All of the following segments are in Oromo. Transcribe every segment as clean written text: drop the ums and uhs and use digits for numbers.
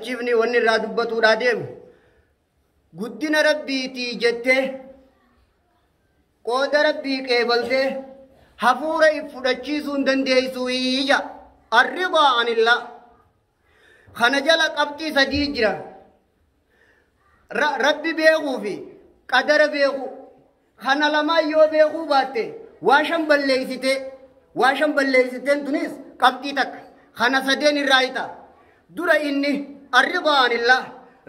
Chifni wanni irraa dubbatuudhaa deemu guddina rabbiitii jettee qooda rabbii qeebaltee hafuura if fudhachiisuu hin dandeessuu ija arridaa anillaa kana jala qabxii sadii jira. Rabbi beekuu fi qadara beekuu kana lamaan yoo beekuu baatte waa shan balleessitee waa shan balleessiteen tunis qabxii takka kana sadeen irraa hita. Dura inni arridaa anillaa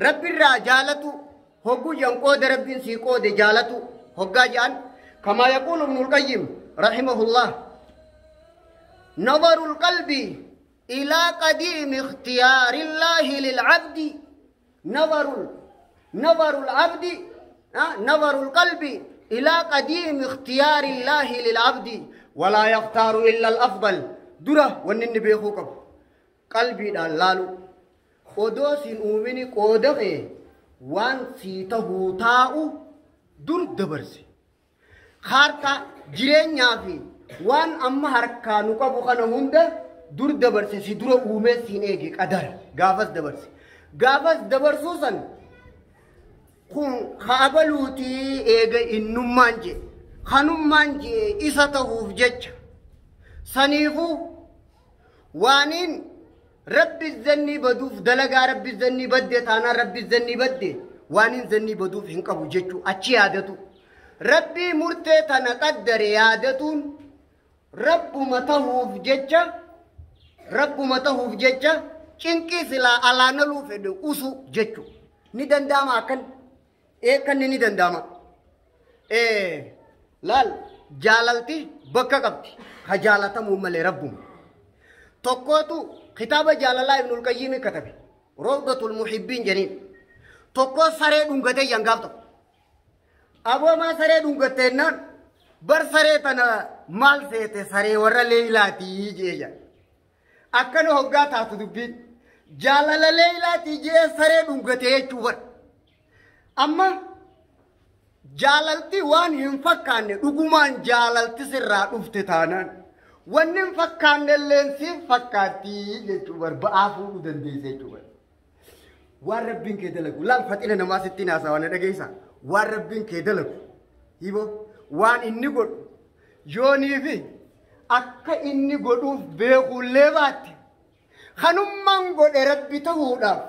rabbirraa jaalatu hogguu jan qooda rabbiin sii qoode jaalatu hoggaa jedhan kamaa yaquulu ibnul qayyim rahimahullah نظر القلب إلى قديم اختيار الله للعبد نظر العبد نظر القلب إلى قديم اختيار الله للعبد ولا يختار إلا الأفضل. درة ونن بيخوكم قلبي دلالو odoo sin uumini qooda kee waan sii tahuu taa'u dur dabarse harka jireenyaa fi waan amma harkaa nu qabu kana hunda dur dabarse si dura uumee siin eege qadara gaafas dabarse gaafas dabarsuu san kun haabaluutii eega innummaan jee kanummaan jee isa tahuuf jecha saniifuu waaniin rabbi zanni baduuf dalagaa rabbi zanni badde taanaan rabbi zanni badde waaniin zanni baduuf hin qabu jechuu achi yaadatu rabbii murtee tana qaddare yaadatuun rabbuma tahuuf jecha cinqii silaa alaanaluu fedhe usu jechuu ni danda'ama akkan eekkanni ni danda'ama. Laal jaalalti bakka qabdi ka jaalatamuu malee rabbuma tokkootu kitaaba jaalalaa Ibnul Qayyim katabe Rawdatul Muhibbiin jedhaniin tokko saree dhungatee yangaaf tokko aboomaa saree dhungatteennaan bar saree tana maal seete saree warra leeylaatii jee jedha akkana hoggaa taatu dubbiin jaalala leeylaatii jee saree dhungatee jechuu bar amma jaalalti waan hin fakkaanne dhugumaan jaalalti sirraa dhufte taanaan wanni hin fakkaanne illeen siif fakkaattii jechuu bar ba'aa fuudhuu dandeessa jechuu bar. Waan rabbiin kee dalagu laal faxina namaa sitti haasawa na dhageessa waan rabbiin kee dalagu hiboo waan inni godhu yoonii fi akka inni godhuuf beekullee baatte kanummaan godhe rabbi ta'uudhaaf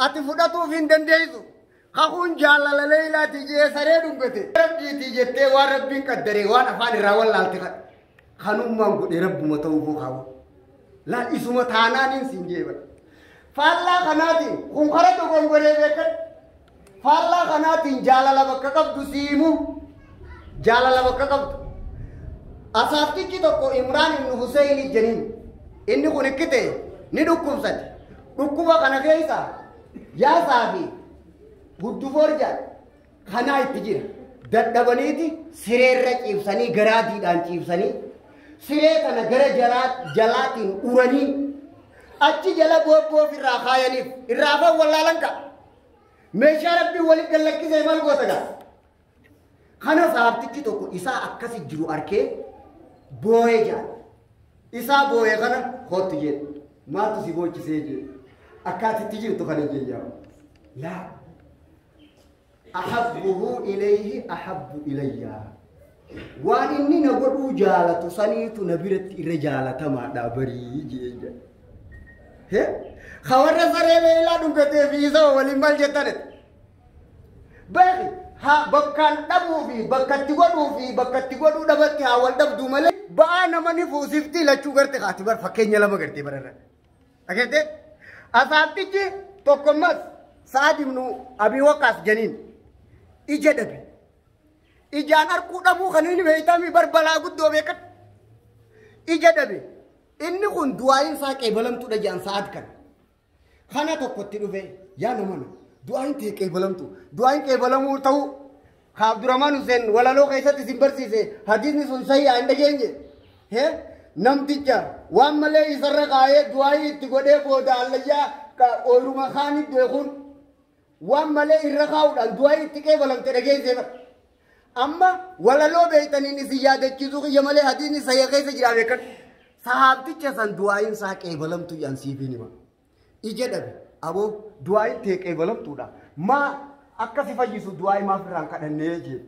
ati fudhatuuf hin dandeessu. Kakuun jaalala leeylaati jee saree dhungate rabbiitii jettee waan rabbiin qaddaree waan afaan irraa wallaalte kadha. Kanummaan godhe rabbuma ta'uu kaa'u. Laal isuma taanaaniin siin jeeban. Faallaa kanaatiin kun kara dogongoree beekan. Faallaa kanaatiin jaalala bakka qabdu siimu. Jaalala bakka qabdu. Asaaftichi tokko Imraan ibnu Hussein jedhaniin inni kun ikkite ni dhukkubsate. Dhukkuba kana keessa yaasaa fi guddufoor jedha kanaa itti jira. Dadhabaniiti sireerra ciibsanii garaadiidhaan ciibsanii siree kana gara jalaatiin uranii achi jala boobboof irraa kaayaniif irraa afaan wallaalan qa'a. Meeshaa rabbiin walitti gallakkisee maal goota gaa? Kana saabtichi tokko isaa akkasi jiru arkee boo'ee jira. Isaa boo'ee kana kootu jedhe. Maaltu si boochisee jedhe. Akkaatitti jirtu kana jeyyaa. Laa. Ahabbuhu ilayhi ahabbu ilayya. Waan inni na godhuu jaalatu saniitu na biratti irra jaalatamaadha barii jee jedhe. Warra saree leelaa dhungatee fi isa waliin maal jettan? Beeki haa bakkaan dhabuu fi bakkatti godhuu fi bakkatti godhuu dhabatti haa wal dhabduu malee ba'aa nama ni fuusifti lachuu garte kaati bar fakkeenya lama gartee bararra. Agartee asaabtichi tokkommas Sa'ad ibnu Abii Waqaas janiin ija dhabe. Ijaan arguu dhabuu kan inni beektamii barbalaa guddoo beekan. Ija dhabe. Inni kun du'aayin isaa qeebalamtuudha jedhan Sa'ad kana. Kana tokkotti dhufe yaa namana du'aayin ta'e qeebalamtu. Du'aayin qeebalamuu ta'uu Abdurrahmaan Hussein walaloo keessatti isin barsiise hadiisni sun sayyaa hin dhageenye. Namticha waan malee isarra kaayee du'aayii itti godhee booda allayyaa ooyiruma kaanii beekuun waan malee irra kaa'uudhaan du'aayii itti qeebalamte dhageessee bara. Amma walaloo beektaniin isin yaadachiisuu kiyya malee hadiisni sayya keessa jira beekan. Sahaabticha san du'aayin isaa qeebalamtu jedhan siif hin hima. Ija dhabe. Aboo du'aayin tee qeebalamtuudha. Maa akka si fayyisu du'aayi maaf irraan kadhannee jee.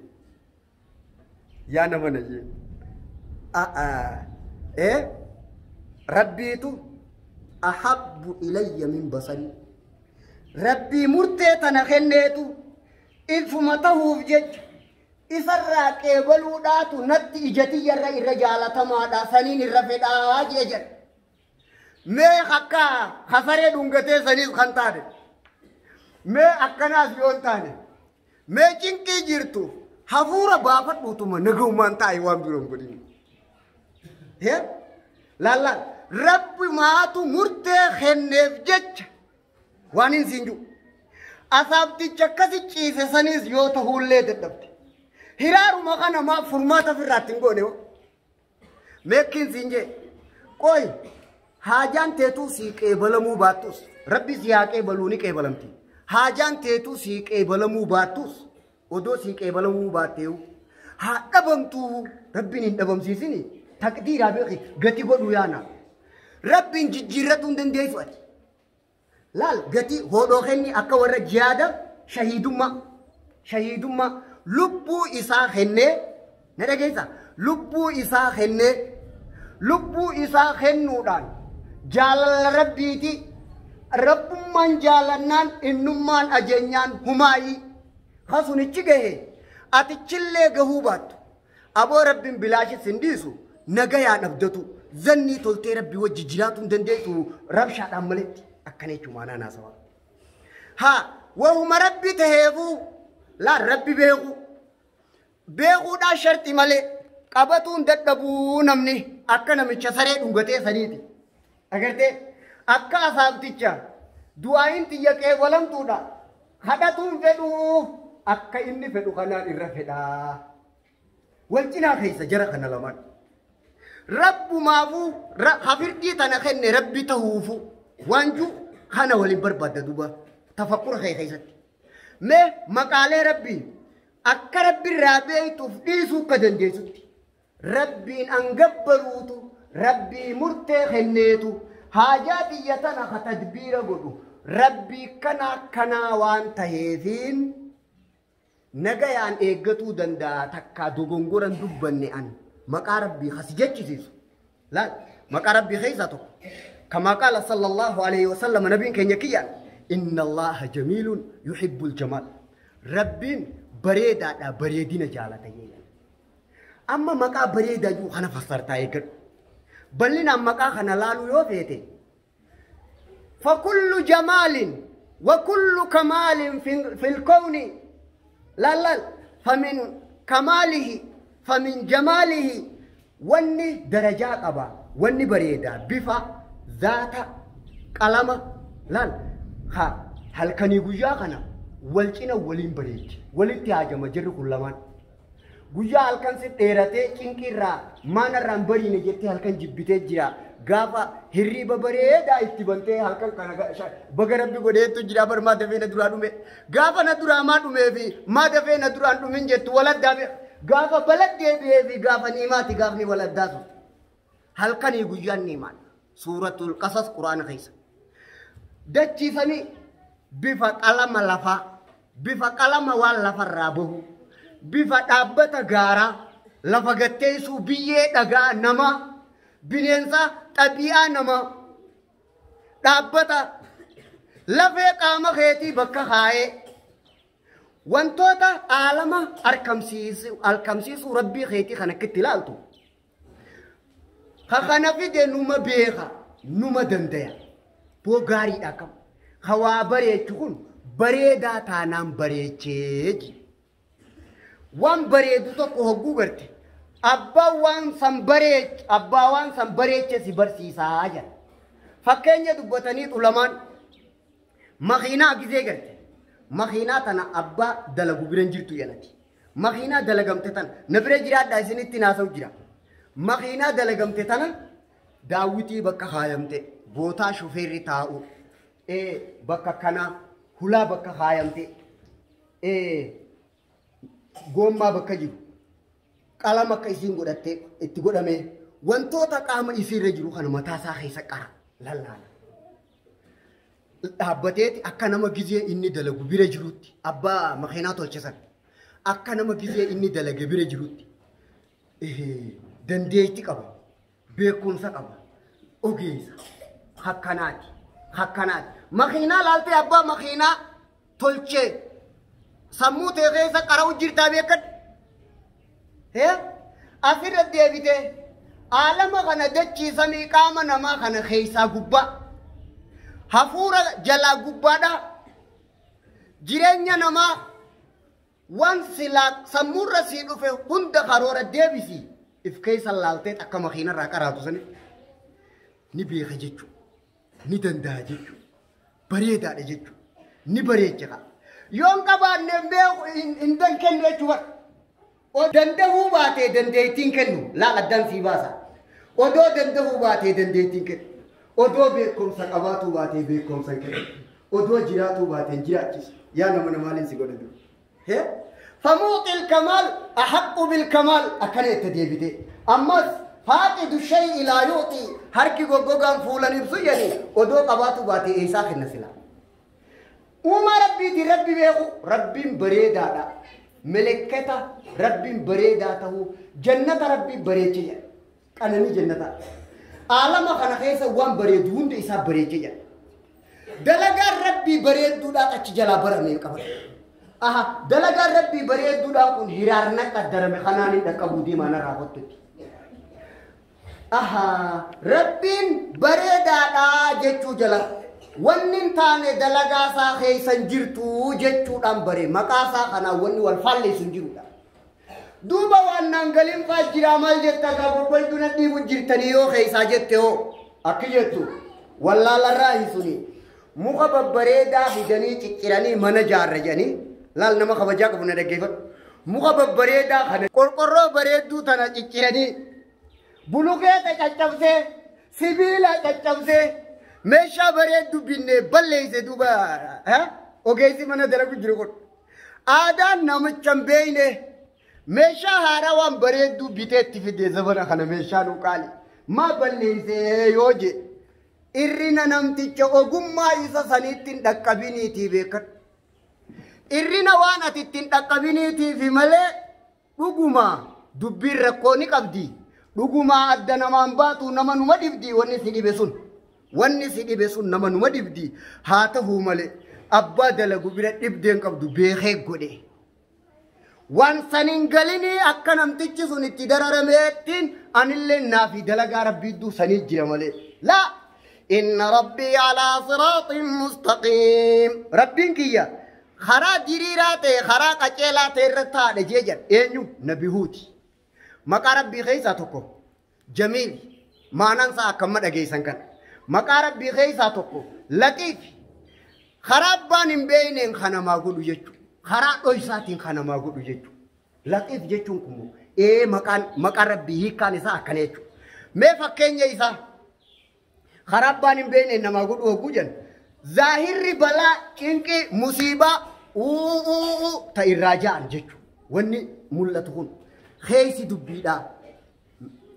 Yaa nama na jee. Rabbiitu ahabbu ilayya min basari. Rabbii murtee tana kenneetu ifuma tahuuf jecha isarraa qeebaluudhaatu natti ijatiyyarra irra jaalatamaadha saniin irra fedhaa jee jedha. Mee akka hasaree dhungatee saniif kan taane. Mee akkanaas yoo hin taane. Mee cinqii jirtu hafuura baafadhuutuma nagaumaan taa'e waan biroo hin godhin. Laallaan rabbi maatu murtee kenneef jecha waan hin siin jiru. Asaabticha akkasi ciise saniis yoo ta'ullee dadhabde. Hiraaruma kana maaf furmaata ofirraatti hin goone hoo? Meekkiin siin jee qoy haajaan teetuu sii qeebalamuu baattus rabbi si haa qeebaluu ni qeebalamti. Haajaan teetuu sii qeebalamuu baattus odoo sii qeebalamuu baatteewu haa dhabamtuu rabbiin hin dhabamsiisini taqdiiraa beeki gati godhu yaana. Rabbiin jijjiirratuu hin dandeessu ati. Laal gati hodhoo kenni akka warra jihaada shahiidummaa shahiidummaa lubbuu isaa kennee na dhageessa lubbuu isaa kennee lubbuu isaa kennuudhaan jaalala rabbiiti rabbummaan jaalannaan innummaan ajeenyaan humaayii kasunichi gahe atichillee gahuu baattu aboo rabbiin bilaashi sin dhiisu nagayaan abdatu zannii toltee rabbii wajji jiraatu hin dandeessu rabshaadhaan maletti akkana jechuun maanaa naasawaa. Haa wahuma rabbi taheefuu laa rabbi beeku beekuudhaan sharxi malee qabatuun dadhabuu namni akka namicha saree dhungatee saniiti. Agartee akka asaabticha du'aayin xiyya qeebalamtuudha kadhatuun fedhuu akka inni fedhu kanaan irra fedhaa. Wal cinaa keessa jara kana lamaan. Rabbumaafuu hafirdii tana kenne rabbi tahuufu waanju kana waliin barbaadda duuba tafakkura kee keessatti. Mee maqaalee rabbii akka rabbi irraa beektuuf dhiisuu akka dandeessutti rabbiin angabbaruutu rabbii murtee kenneetu haajaa xiyya tana ka tadbiira godhu rabbii kana akkanaa waan taheefiin nagayaan eeggatuu danda'a takkaa dogongoran dubbanne an maqaa rabbii kasi jechisiisu. Laal maqaa rabbii keessaa tokko. Kamaa qaala sallallahu alayhi wa sallam nabiin keenya kiyyaan inna allaha jamiilun yuhibbul jamaal. Rabbiin bareedaadha bareedina jaalata jedhan. Amma maqaa bareedaa jiru kana fassartaa eeggadhu. Bal'inaan maqaa kana laaluu yoo feete fakullu jamaalin wa kullu kamaalin fil kawni laal famin kamaalihi famin jamaalihi wanni darajaa qaba wanni bareedaa bifa zaata qalama laal ha halkanii guyyaa kana wal cina waliin bareechi walitti haajama jirri kun lamaan. Guyyaa halkan si dheeratee cinqirraa maanarraan bariine jettee halkan jibbitee jira. Gaafa hirriiba bareedaa itti bantee halkan kana baga rabbi godheetu jira bar maa dafee na duraa dhume. Gaafa na duraa maa dhumee fi maa dafee na duraan dhumin jettu waladdaa beeka. Gaafa baladdee biyee fi gaafa niimaati gaafni waladdaa sun. Halkanii guyyaan niimaadha. Suuratul Qasas Quraana keessa. Dachiisanii bifa qalama lafaa, bifa qalama waan lafarraa bahu, bifa dhaabbata gaaraa, lafa gatteessuu biyyee dhagaa namaa, bineensa xabi'aa namaa, dhaabbata lafee qaama keetii bakka kaayee wantoota aalama arkamsiisuu rabbii keetii kan akkitti ilaaltu. Ka kana fide numa beeka, numa dandaya. Boo gaariidha akkam. Hawaa bareechu kun bareedaa taanaan bareechee ji. Waan bareedu tokko hogguu garte. Abbaa waan san bareech, abbaa waan san bareeche si barsiisaa jira. Fakkeenya dubbatanii ulamaan makiinaa gizee garte. Makiinaa tana abbaa dalagu bira hin jirtu jedhati. Makiinaa dalagamte tana na bira jiraadhaa isinitti naasa'u jira. Makiinaa dalagamte tana daawwitii bakka kaayamte bootaa shofeerri taa'u bakka kanaa hulaa bakka kaayamte goommaa bakka jiru qalama akka isiin godhatte itti godhame wantoota qaama isiirra jiru kana mataa isaa keessa qara lallaala. Dhaabbateeti akka nama gizee inni dalagu bira jirutti abbaa makiinaa tolche san akka nama gizee inni dalage bira jirutti dandeettii qaba, beekumsa qaba, ogeessa akkanaati akkanaati. Makiinaa laaltee abbaa makiinaa tolchee sammuu ta'e keessa qara'u jirtaa beekadhu. Asirra deebitee aalama kana dachiisamii qaama namaa kana keessaa gubbaa hafuura jalaa gubbaadha jireenya namaa waan silaa sammuurra sii dhufe hunda karoora deebisii if keessa laaltee akka makiinarraa qaraatu sani ni beeka jechuudha, ni danda'a jechuudha, bareedaadha jechuudha, ni bareecha. Yoon qabaanne beeku hin dankennu jechuudha. Dandahuu baatee dandeettiin kennu laal addaan sii baasa. Odoo dandahuu baatee dandeettiin kennu. Odoo beekumsa qabaatuu baatee beekumsa kennu. Odoo jiraatuu baatee jiraachisa. Yaa nama namaaliin si godha dura. فموطي الكمال أحق بالكمال أكن التديبتي أمس فاقد الشيء لا يعطي هركي غوغان فولان يبسو يعني ودو قباتو باتي إيسا خنسلا وما ربي دي ربي بيغو ربي بريدا دا ملكتا ربي بريدا تهو جنة ربي بريتي أنا جنة عالم خنا خيسا وان بريدون دي إيسا بريتي دلقا ربي بريدو دا تجلا برمي كبر aha dalagaa rabbii bareedduudhaan kun hiraarna qaddarame kanaan hin dhaqqabuu deemaa narraa kottutti. Aha rabbiin bareedaadhaa jechuu jala wanni hin taane dalagaa isaa keessa hin jirtu jechuudhaan bare maqaa isaa kanaan wanni wal faalleessu hin jirudha. Duuba waan naan galiin faa jiraa maal jetta gaa gurgurtuu na dhiibu jirtanii yoo keessaa jette hoo akki jettu wallaalarraa hin suni muka babbareedaa fidanii cicciranii mana jaarra jedhanii. Laal nama kabajaa qabu na dhaggeeffadhu. Muka babbareedaa kana qorqorroo bareedduu tana cicciranii bulukeeta caccabsee sibiila caccabsee meeshaa bareedduu binnee balleesse duuba ogeessi mana dalagu jiru kun. Aadaan namicha hin beekne meeshaa haaraa waan bareedduu bitee itti fidee zabana kana meeshaa nu qaali. Maa balleesse yoo jedhe irrina namticha ogummaa isa saniitti hin dhaqqabiniitii beekadhu. Irrina waan ati ittiin dhaqqabiniitiif malee dhuguma dubbiin rakkoo ni qabdi. Dhuguma adda namaan baatu nama numa dhibdi wanni si dhibe sun. Wanni si dhibe sun nama numa dhibdi. Haa ta'uu malee abbaa dalagu bira dhibdeen qabdu beekee godhe. Waan saniin galinii akka namtichi sun itti dararameettiin anillee naafi dalagaa rabbiidduu sanii jira malee. Laa inna rabbii alaa siraaxin mustaqiim. Rabbiin kiyya. Karaa diriiraa ta'e karaa qaceelaa ta'e irra taa'adha jee jedha. Eenyu? Nabi Huuti. Maqaa rabbii keessaa tokko Jamiil. Maanaan isaa akkamma dhageessan kana. Maqaa rabbii keessaa tokko Laxiif. Karaa abbaan hin beekneen kan namaa godhu jechuudha. Karaa dhoysaatiin kan namaa godhu jechuudha. Laxiif jechuun kun maqaan rabbii hiikkaan isaa akkana jechuudha. Mee fakkeenya isaa karaa abbaan hin beekneen namaa godhu hogguu jenna. Zaahirri balaa cinqii musiibaa ta irraa ja'an jechuudha. Wanni mul'atu kun keessi dubbiidha.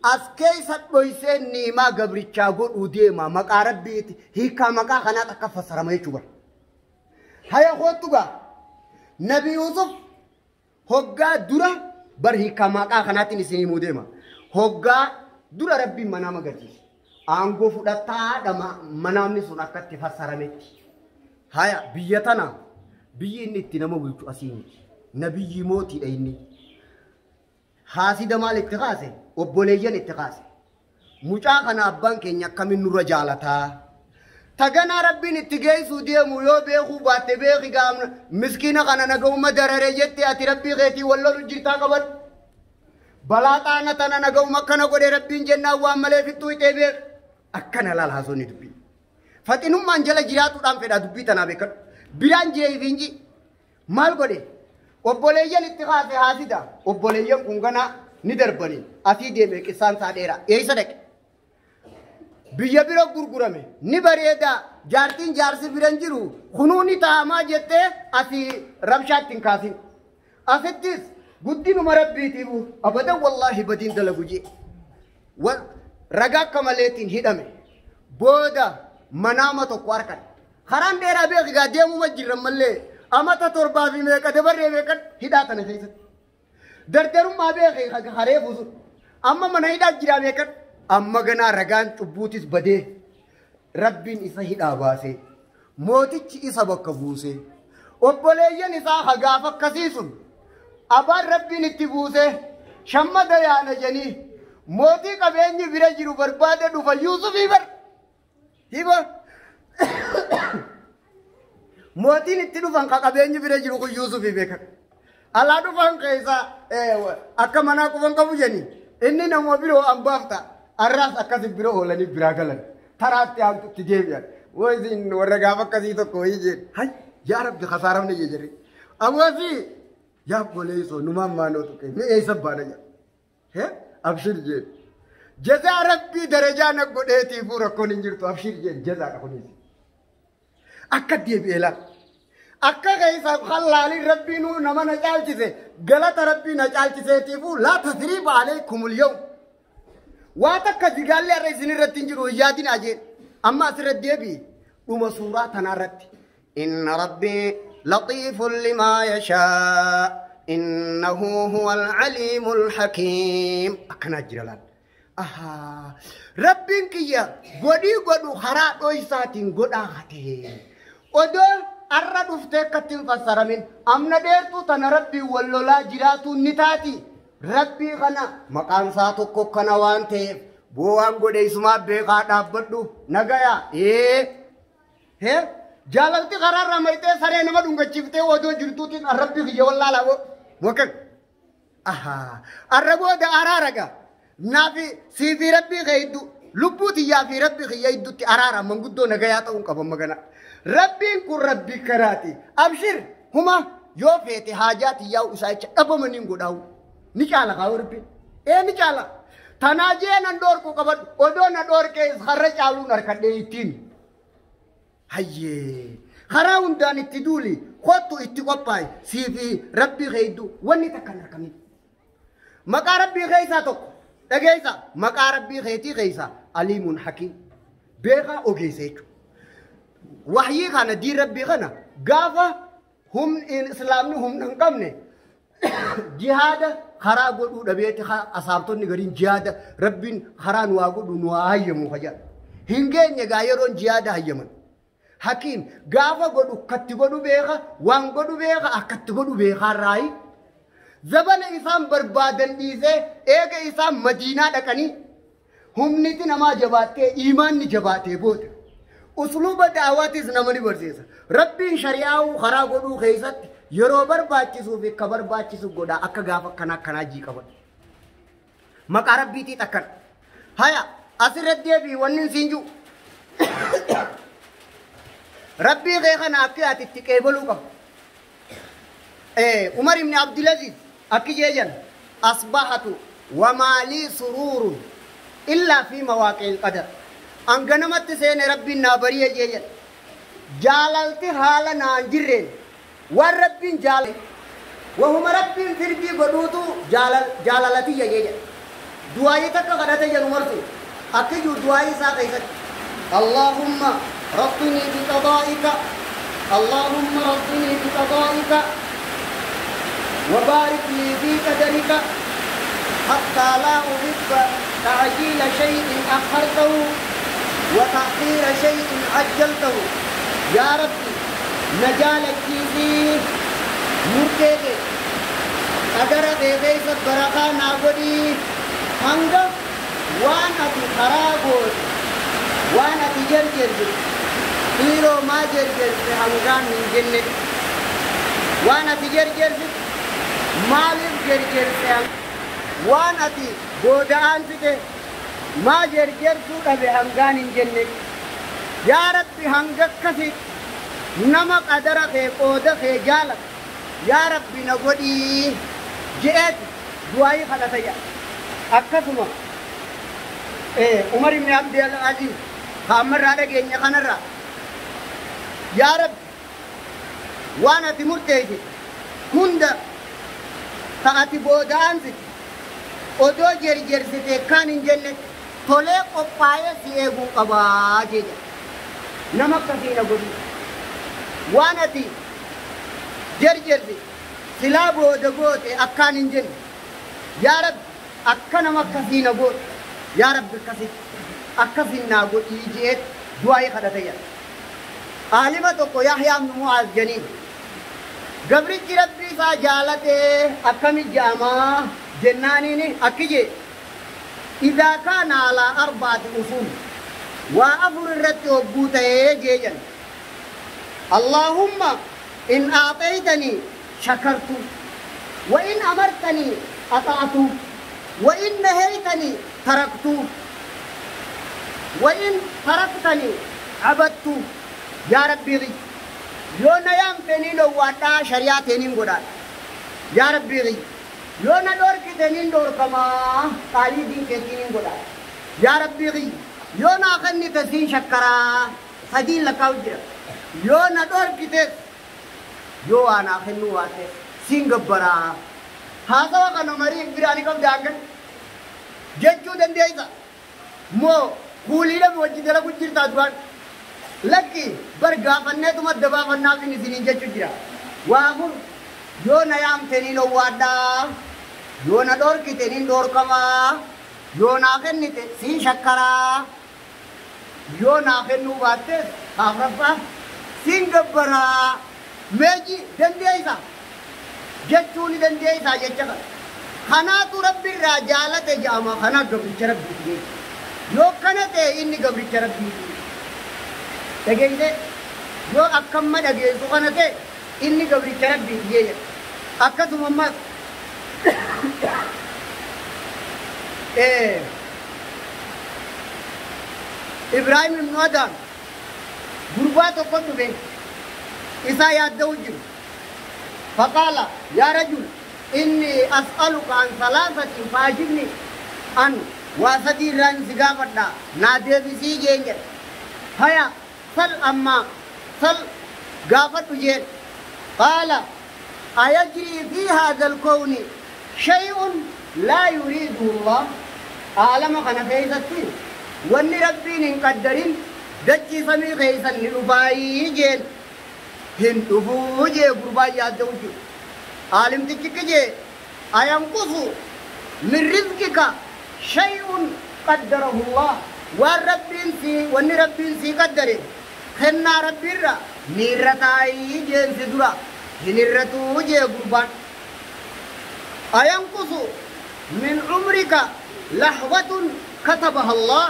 As keessa dhoysee niimaa gabrichaa godhuu deema maqaa rabbiiti hiikaa maqaa kanaa akka fassarama jechuudha. Haya kootu gaa Nabi Yusuf hoggaa dura bar hiikaa maqaa kanaatiin isin himuu deema. Hoggaa dura rabbiin manaa magarsiise. Aangoo fudhataadha manaamni sun akkatti fassarametti. Haya biyya tana biyyi inni itti nama bulchu asii miti. Nabiyyi mootiidha inni. Haasida maal itti kaase? Obboleeyyan itti kaase. Mucaa kana abbaan keenya akkamiin nurra jaalataa? Taganaa rabbiin itti geessuu deemu yoo beekuu baatte beeki gaamna miskiina kana nagahuma dararee jette ati rabbii keetii wal lolu jirtaa qabadhu. Balaa xaana tana nagahuma akkana godhe rabbiin jennaan waan malee fixtuu hixee beek. Akkana laal haasonni dubbii. Faxinummaan jala jiraatuudhaan fedha dubbii tanaa beekadhu. Biraan jee fi maal godhe? Obboleeyyan itti kaase haasida. Obboleeyyan kun ganaa ni darbanii. Asii deeme qissaan isaa dheeraa. Eessa dhaqe? Biyya bira gurgurame. Ni bareeda. Jaartiin jaarsi bira hin jiru. Kunuu ni taa'amaa jettee asii rabshaatti hin kaasin. Asittis guddinuma rabbiitiif abadan wallaahi badiin dalagu jee. Ragaa akka maleetiin hidhame. Booda manaama tokko harkan. Karaan dheeraa beekigaa deemuma jirran mallee amata 7 fi meeqa dabarree meeqa hidhaa tana keessatti. Dardarummaa beekee haree fuusu. Amma mana hidhaa jiraa meeqa amma ganaa ragaan cubbuutis badee rabbiin isa hidhaa baasee mootichi isa bakka buusee obboleeyyan isaa hagaaf akkasii sun abaan rabbiin itti buusee shammada yaana jedhanii mootii qabeenyi bira jiru barbaade dhufa Yuusufii bar. Hiba. Mootiin itti dhufan ka qabeenyi bira jiru kun Yuusufii beekan. Alaa dhufan keessa akka manaa qufan qabu jedhanii inni nama biroo ambaaf ta'a. Arraas akkasi bira oolanii biraa galan. Taraatti aantutti deebi'an. Wayisiin warra gaafa akkasii tokko wayii jedhe. Hay yaa rabbi khasaaramne jedhe. Ammasii yaa obboleessoo numaan maanoo tuqe mi'eessa baana jedha. Hee abshir jedhe. Jazaa rabbii darajaa na godheetiifuu rakkoon hin jirtu abshir jedhe jazaadha kunis. Akka deebi'ee laal. Akka keessa halaaliin rabbiin nama na caalchise galata rabbii na caalchiseetiifuu laa tasriiba alaykumul yawm. Waa takka zigaallee har'a isin irratti hin jiru yaadin ajeen. Amma asirratti deebi'i dhuma suuraa tanarratti. Inna rabbii latiifun limaa yashaa innahu huwal aliimul hakiim. Akkanaa jira laal. Ahaa rabbiin kiyya godhii godhu karaa dhoysaatiin godhaa hatee. Odoo arra dhuftee akkatti hin fassaramin amna dheertuu tana rabbiin wal lolaa jiraatuun ni taati. Rabbii kana maqaan isaa tokko kana waan ta'eef boo waan godhe isumaa beekaa dhaabbadhu nagaya. Hee jaalalti karaarraa mayxee saree nama dhungachiiftee odoo jirtuutiin rabbii kiyya wallaalaa boo mokan. Ahaa arra booda araara naafi siifii rabbii kee hedduu lubbuu tiyyaa fi rabbii kiyya hedduutti araara manguddoo nagayaa ta'uun qaban magana. Rabbiin kun rabbii karaati. Abshir huma yoo feete haajaa tiyyaa isaa jecha dhabamaniin godhaa'u. Ni caala kaa rabbiin. Ee ni caala. Tanaa jee nan dhoorku qabadhu odoo na dhoorkee har'a caaluun harkadhee ittiin. Hayyee karaa hundaan itti duuli kottu itti qophaa'i siifi rabbii kee hedduu wanni takka hin argamin. Maqaa rabbii keessaa tokko dhageessa maqaa rabbii keetii keessaa aliimuun hakiim beekaa ogeessa jechuudha. Wahyii kana diin rabbii kana gaafa humni islaamni humna hin qabne jihaada karaa godhuu dhabeeti asaabtonni gariin jihaada rabbiin karaa nu haa godhu nu haa hayyamu fayyada. Hin geenye gaa yeroon jihaada hayyaman. Hakiim gaafa godhu akkatti godhu beeka waan godhu beeka akkatti godhu beekaa raayi. Zabana isaan barbaadan dhiisee eega isaan madiinaa dhaqanii humniti namaa jabaattee iimaanni jabaatee booda. Usluuba daawaatis nama ni barsiisa. Rabbiin shari'aa karaa godhuu keessatti yeroo barbaachisuu fi akka barbaachisu godha akka gaafa akkanaa akkanaa jii qaban. Maqaa rabbiitii takkan. Haya asirratti deebii wanni siin jiru. Rabbii kee kana akka ati itti qeebaluu qabdu. Umar ibn Abdulaziz akki jeejan asbahatu wamaalii suruurun illaa fi mawaaqi'il qadar. Anganamatti seene rabbiin naa bari'e jeejan. Jaalalti haala naan jirreen waan rabbiin jaalale wahuma rabbiin firdii godhuutu jaalalatiyya jeejan. Du'aayii takka kadhate jedhu marsu akki jiru du'aayii isaa keessatti. Allahumma rabbinii biqadaa'ika Allahumma rabbinii biqadaa'ika وبارك لي في قدرك حتى لا أحب تعجيل شيء أخرته وتأخير شيء عجلته. يا ربي نجالك فيه مرتك قدر كيف بركة ناغدي هنگ وانا في خرابوت وانا في جرجر تيرو ما جرجر في هنگان من جنة وانا في جرجر maaliif jerjersee waan ati booda'aan fite maa jerjersuu dhabe hangaan hin jenne. Yaa Rabbi hanga akkasi nama qadara kee qooda kee jaalatu yaa Rabbi na godhii je'eeti du'aayii kadhatayya. Akkasuma Umar ibn Abdul Aziz ka ammarraa dhageenya kanarraa yaa Rabbi waan ati murteessite hunda ta'ati booda'aan fite odoo jerjersite kan hin jenne tolee qophaa'ee si eeguu qabaa jedha. Nama akkasii na godhi. Waan ati jarjarti silaa booda goote akkaan hin jenne. Yaa Rabbi akka nama akkasii na goote. Yaa Rabbi akkasitti akkasin naa godhii je'eet du'aa'ii kadhate jedha. Aalima tokko Yahyaa ibnu Mu'aaz janiin. Gabrichi Rabbii isaa jaalatee akkami je'amaa jennaaniin akki jee. Idaa kaana alaa arbaati usuul. Waa afur irratti hogguu ta'ee jee jedhan. Allaahumma in aaxeeytanii shakartu wa in amartanii axa'atu wa in naheeytanii taraktu wa in taraktanii abattu. Yaa Rabbii kiyya yoo na yaamte niin owwaadhaa shari'aa tee niin godhaadha. Yaa Rabbii kiyya yoo na dhoorkite niin dhoorkamaa qaalii diin keetii niin godhaadha. Yaa Rabbii kiyya yoo naa kennite siin shakkaraa sadiin lakkaa'u jira. Yoo na dhoorkites yoo waa naa kennuu baatte siin gabbaraa. Haasawa kana marii biraa ni qabda hangan jechuu dandeessa. Moo kuuliidhama wajji dalagu jirtaa duraan. Lakki bar gaafanneetuma adda baafannaaf inni isiniin jechu jira. Waa afur yoo na yaamte niin owwaadhaa, yoo na dhoorkite niin dhoorkamaa, yoo naa kennite siin shakkaraa, yoo naa kennuu baattees afraffaa siin gabbaraa. Meeji dandeessa jechuu ni dandeessa jecha kana. Kanaatu Rabbi irraa jaalate jedhama. Kana gabricha Rabbiiti jechuudha. Yoo kana ta'e inni gabricha Rabbiiti. Dhageessee yoo akkamma dhageessu kana ta'e inni gabricha Rabbiiti jechuudha. Akkasuma ammas Ibraahim ibnu Adam gurbaa tokko dhufe isaa yaadda'u jiru. Faqaala yaa rajul inni as'aluka an salaasatin faajibni an waa sadii irraan si gaafadha naa deebisii jeen jedhe. Haya sal ammaa sal gaafadhu jeen. Qaala ayajrii fi haadha alkowni shay'un laa yuriiduhu Allah. Aalama kana keessatti wanni Rabbiin hin qaddarin dachii samii keessan ni dhufaayii jeen. Hin dhufuu jee gurbaan yaadda'u jiru. Aalimtichi kijee ayanqusu min rizqika shay'un qaddarahu Allah. Waan Rabbiin sii wanni Rabbiin sii qaddare kennaa Rabbiirra ni irra taayii jeen si dura hin irratuu jee gurbaan. Ayanqusu min umrika lahwatun katabaha Allah.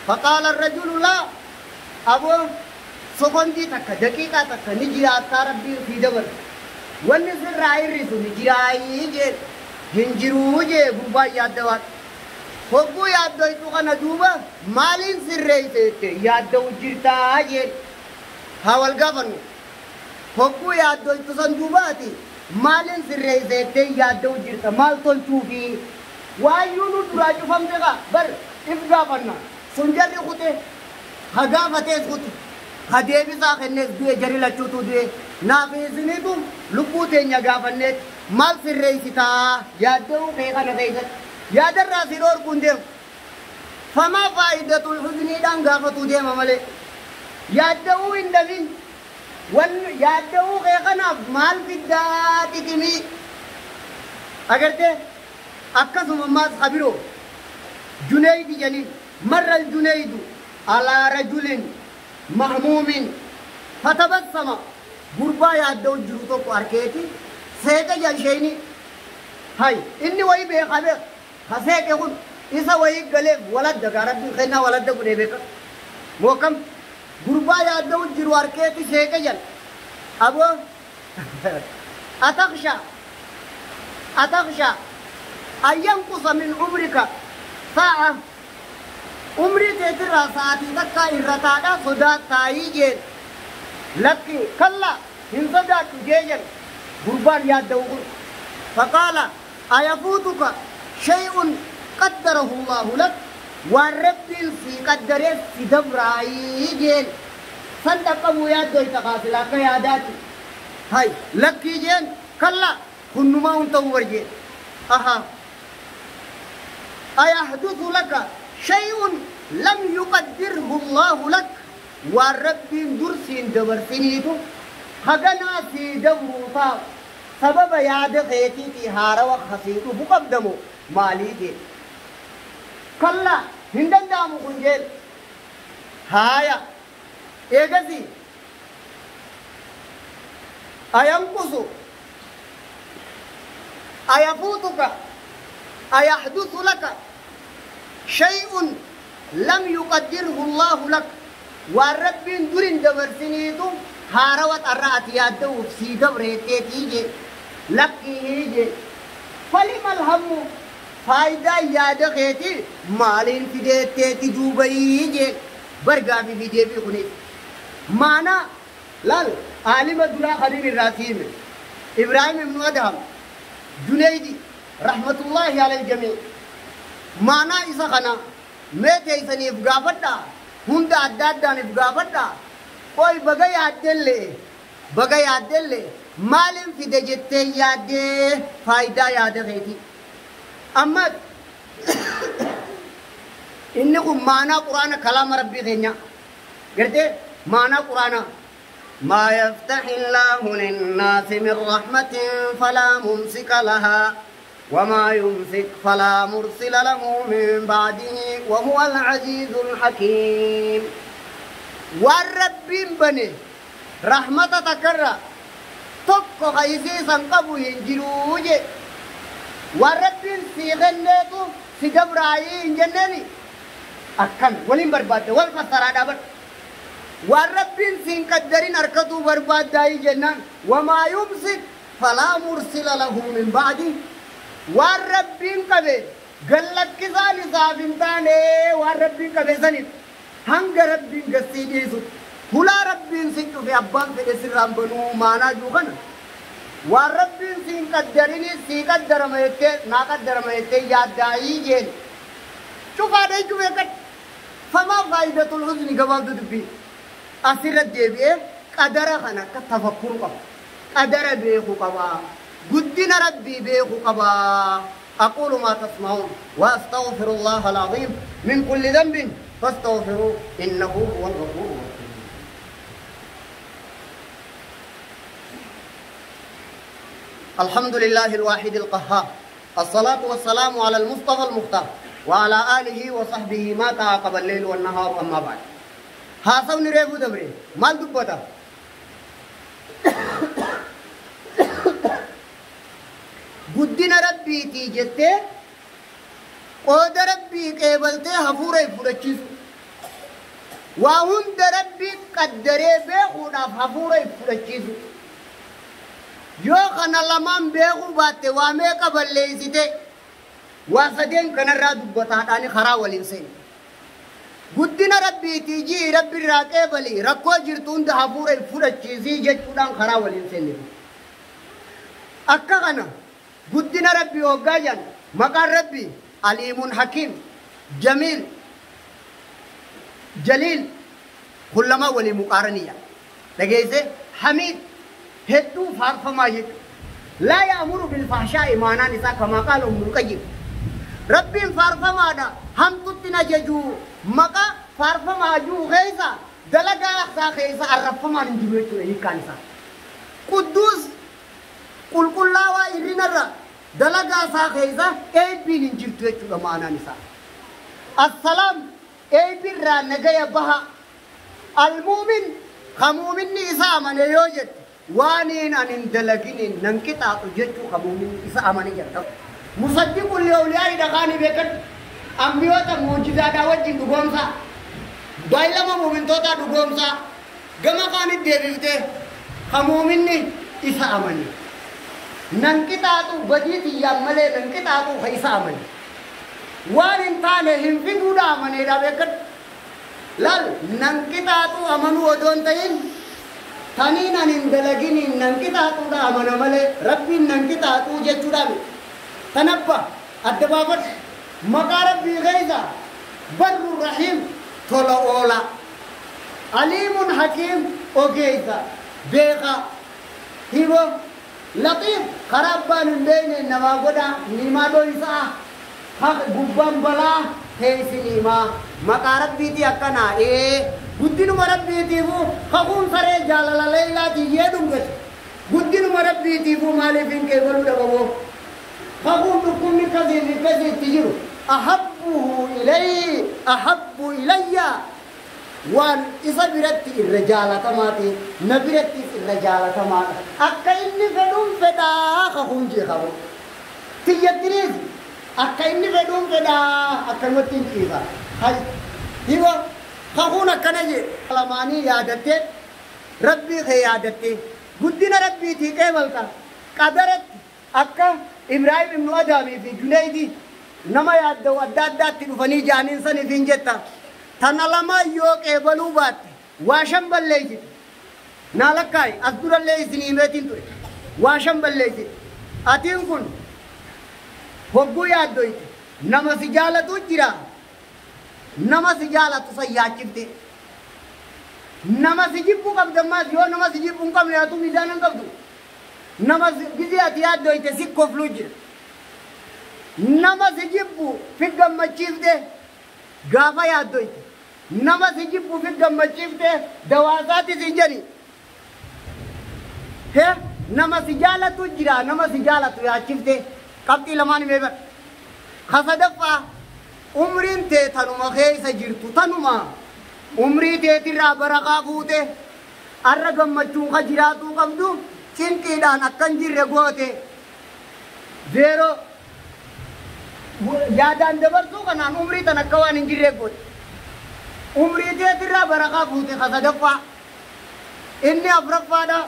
Faqaala arrajulu laa. Aboo sokondii takka daqiiqaa takka ni jiraattaa Rabbiin sii dabarse. Wanni sirraa hir'isu ni jiraayii jeen. Hin jiruu jee gurbaan yaaddawaan. Hogguu yaaddoytu kana duuba maaliin sirreeyse jette yaadda'u jirtaa jeen. Haa wal gaafannu. Hogguu yaaddoytu san duubaati maaliin sirreeyse jettee yaadda'u jirta maal tolchuufi. Waayyuu nu duraa cufamte kaa bar if gaafanna. Sun jarri kute ha gaafatees kute ha deebisaa kennees du'e jarri lachuutu du'e. Naaf isiniitu lubbuu teenya gaafanneet maal sirreeysitaa yaadda'uu kee kana keessatti. Yaadarraa si dhoorkuun deemu. Famaa faayidatul huzniidhaan gaafatuu deema malee. Yaadda'uu hin dhabin. Yaadda'uu kee kanaaf maal fiddaa xiqimii. Agartee akkasuma ammaas habiroo Juneydi jedhaniin marra Juneydu alaa rajulin mahmuumin fatabassama gurbaa yaadda'u jiru tokko arkeeti seeqa jalsheyni. Hay inni wayii beekaa beeka. Ha seeqe kun isa wayii galeef waladda gaa Rabbiin kennaa waladda godhee beeka. Mookam gurbaa yaadda'u jiru arkeeti seeqe jal. Aboo ataksha ataksha an yanqusa min umrika saa'a umrii teetirraa sa'aatii takkaa irra taadha sodaataayii jeen. Lakki kalla hin sodaadhu jee jedhe gurbaan yaadda'u kun. Faqaala ayafuutuka shay'un qaddarahu Allahu lak waan Rabbiin sii qaddareef si dabraayii jeen. San dhaqqabuu yaaddoyta kaasila akka yaadaati. Hay lakkii jeen kalla kunnumaa hun ta'uu bar jeen. Aha ayahduthu laka shay'un lam yuqaddirhu Allahu lak waan Rabbiin dur siin dabarsiniitu Haganaa sii dabruu taa'u sababa yaada keetiitii haarawa kasii dhufu qabdamu maalii jee kallaa hin danda'amu kun jeen haaya eegasii ayanqusu ayafuutuka ayaxdusu laka shay'un lam yuqaddirhu Allahu lak waan rabbiin durin dabarsiniitu haarawa xarra ati yaadda'uuf sii dabreetteetii jee lakkii jee falima alhammu faayidaa yaada keetii maaliin fideetteeti duubayii jee bargaafi fi deebii kunis maanaa laal aalima duraa kaniin irraa siime Ibraahim ibnu Adham Juneydi rahmatullaahi alal jamii maanaa isa kana mee teeysaniif gaafadhaa hunda adda addaaniif gaafadhaa qoy baga yaaddellee baga yaaddellee maaliin fide jettee yaaddee faayidaa yaada keetii amma inni kun maanaa quraana kalaama rabbii keenya gartee maanaa quraana ما يفتح الله للناس من رحمة فلا ممسك لها وما يمسك فلا مرسل له من بعده وهو العزيز الحكيم والرب بني رحمة تكرر tokko haysiisan qabu hin jiruu je waan rabbiin sii kenneetu si gabraayii hin jenneeni akkan waliin barbaadda wal fassaraa dhaabadhu waan rabbiin siin qaddarin harkatuu barbaaddaayii jennaan wamaa yumsik falaa mursila lahu min ba'di waan rabbiin qabe gallakkisaan isaaf hin taane waan rabbiin qabe saniif hanga rabbiin gassii dhiisu hulaa rabbiin sin cufe abbaan fedhe sirraan banuu maanaa jiru kana waan rabbiin siin qaddarini sii qaddarama jettee naa qaddarama jettee yaaddaayii jeen cufaadha jechuu beekadhu famaa faayidatul huzni gabaabdu dubbii asirra deebi'ee qadara kana akka tafakkuru qaba qadara beekuu qaba guddina rabbii beekuu qaba أقول ما تسمعون وأستغفر الله العظيم من كل ذنب فاستغفروه إنه هو الغفور الرحيم. الحمد لله الواحد القهار الصلاة والسلام على المصطفى المختار وعلى آله وصحبه ما تعاقب الليل والنهار أما بعد. هاسوني ريفو دبري مال دبتا guddina rabbiitii jettee qooda rabbii qeebaltee hafuura hin fudhachiisu. Waa hunda rabbii qaddaree beekuudhaaf hafuura hin fudhachiisu. Yoo kana lamaan beekuu baatte waa meeqa balleessite waa sadeen kanarraa dubbataadhaan karaa waliin seeni. Guddina rabbiitii jii rabbiirraa qeebalii rakkoo jirtu hunda hafuura hin fudhachiisii jechuudhaan karaa waliin seeni. Akka kana guddina rabbii hoggaa jedhan maqaan rabbii aliimun hakiim jamiil jaliil kun lamaa walii muqaaraniya dhageesse hamiid hedduu faarfamaa jechuudha. Laa yaamuru bilfahshaa'i maanaan isaa kamaa qaala Ibnul Qayyim. Rabbiin faarfamaadha hamtutti na jajuu maqaa faarfamaa jiru keessa dalagaa isaa keessa arrabfamaan hin jiru jechuudha hiikkaan isaa. Qudduus qulqullaawaa irrinarra dalagaa isaa keessa eebbiin hin jirtu jechuudha maanaan isaa. Assalaam eebbirraa nagaya baha. Almuumin ka muuminni isa amane yoo jette waaniin ani hin dalaginiin nan qixaaxu jechuu ka muuminni isa amane jedha. Musaddiqul awliyaa'ii dhaqaanii beekadhu. Ambiyoota muujizaadhaa wajjin dhugoomsaa. Baay'ilama muumintootaa dhugoomsaa. Gama kaanitti deebiftee ka muuminni isa amane. Nan qixaaxu badii tiyyaan malee nan qixaaxu ka isa amane. Waan hin taane hin fiduudha amaneedha beekadhu. Laal nan qixaaxu amanuu odoo hin ta'in taniin ani hin dalaginiin nan qixaaxuudha amana malee rabbiin nan qixaaxuu jechuudha miti. Tanabba adda baafadhu maqaa rabbii keessa barru rahiim tola oola. Aliimun hakiim ogeessa beekaa hiboo laxiif karaa abbaan hin beekne namaa godhaa nimaa dhoysaa gubbaan balaa teessi nimaa maqaa rabbiitii akkanaa ee Guddinuma rabbiitiifuu kakuun saree jaalala leeylaatiin yee dhungate. Guddinuma rabbiitiifuu maaliif hin qeebaluu dhabamoo? Kakuun dhukkubni akkasii fi akkasii itti jiru. Ahabbuhu ilayhi ahabbu ilayya waan isa biratti irra jaalatamaa ta'e na birattis irra jaalatamaadha. Akka inni fedhuun fedhaa kakuun jee kabu. Tiyyattiniis akka inni fedhuun fedhaa akkanumatti hin ciisa. Hay hiba kakuun akkana jee. Lamaanii yaadattee rabbii kee yaadattee guddina rabbiitii qeebalta qadaratti akka Ibraahim ibnu Adaamii fi Junaydii nama yaadda'u adda addaatti dhufanii jaaniin saniif hin jetta. Tana lamaan yoo qeebaluu baatte waa shan balleessite. Naa lakkaayi as durallee isinii himeetiin ture. Waa shan balleessite. Atiin kun hogguu yaaddoyte nama si jaalatu jira. Nama si jaalatu san yaachifte. Nama si jibbu qabdammaas yoo nama si jibbu hin qabne atu miizaana hin qabdu. Nama gizee ati yaaddoyte si kofluu jira. Nama si jibbu fi gammachiifte gaafa yaaddoyte. Nama si jibbu fi gammachiifte dawaasaati siin jedhi. He nama si jaalatu jira nama si jaalatu yaachifte qabxii lamaan himee bara. Ka sadaffaa umriin tee tanuma keessa jirtu tanuma umrii teetirraa barakaa fuute arra gammachuun ka jiraatuu qabdu cinqiidhaan akkan jirre goote. Zeeroo yaadaan dabarsuu kanaan umrii tan akka waan hin jirre goote. Umrii teetirraa barakaa fuute ka sadaffaa. Inni afuraffaadha.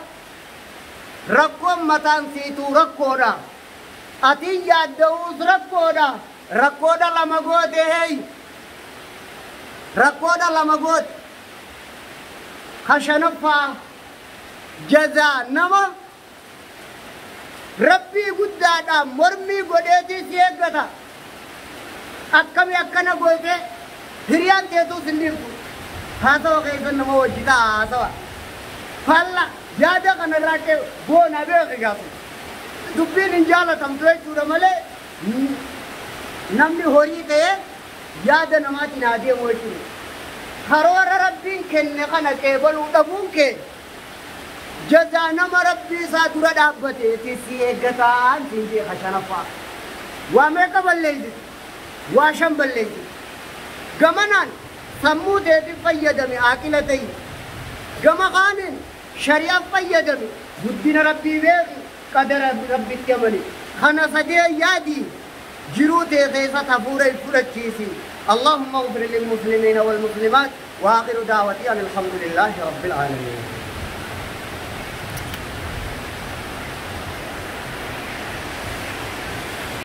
Rakkoon mataan siituu rakkoodha. Atiin yaadda'uus rakkoodha. Rakkoodha lama goote hey. Rakkoodha lama goote. Ka shanaffaa jazaa nama rabbii guddaadhaan mormii godheetii si eeggata. Akkami akkana goote hiriyaan teetuus hin dhiiftu. Haasawa keessan nama wajji ta'a haasawa. Falla yaada kanarraa kee goona beeki gaafa. Dubbiin hin jaalatamtu jechuudha malee namni horii ta'ee yaada namaatiin haa deemu jechuudha. Karoora rabbiin kenne kana qeebaluu dhabuun kee jazaa nama rabbii isaa dura dhaabbateeti si eeggataan siin jee shanaffaa. Waa meeqa balleessite? Waa shan balleessite. Gamanaan sammuu teetiin fayyadame aqila ta'i. Gama kaaniin shari'aan fayyadame guddina rabbii beeki qadara rabbitti amani. Kana sadee yaadi jiruu tee keessa hafuura hin fudhachiisi. اللهم اغفر للمسلمين والمسلمات واخر دعوتي ان الحمد لله رب العالمين.